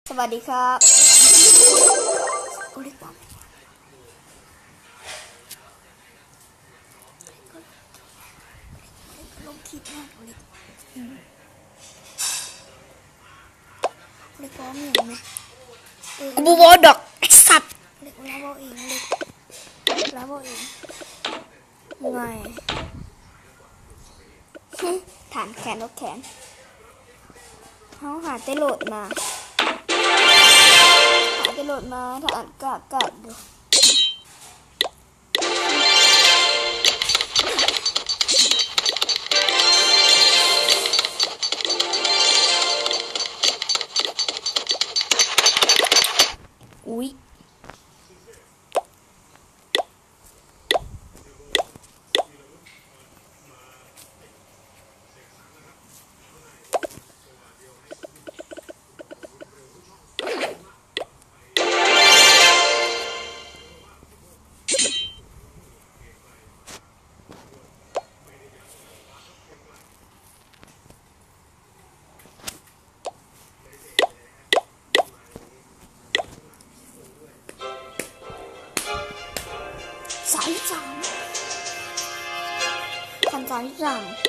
ສະຫວັດດີຄັບ ໂອເລັກບອກ ລົງຄລິບນະ ໂອເລັກ ໂອເລັກບອກມີຫຍັງນະ ເອີ ກູບໍ່ບອກດອກ ໄອ້ສັດ ໂອເລັກ ລາວເວົ້າເອງ ໂອເລັກ ລາວເວົ້າເອງ. ງ່າຍ ຖານແຂນ ໂອແຂນ ເຮົາຫາແຕ່ໂຫຼດມາ ຫາແຕ່ໂຫຼດມາ ຖານກາກກາກຢູ່ ອຸ້ຍ. ສາມສິບສາມ ຂັ້ນສາມສິບສາມ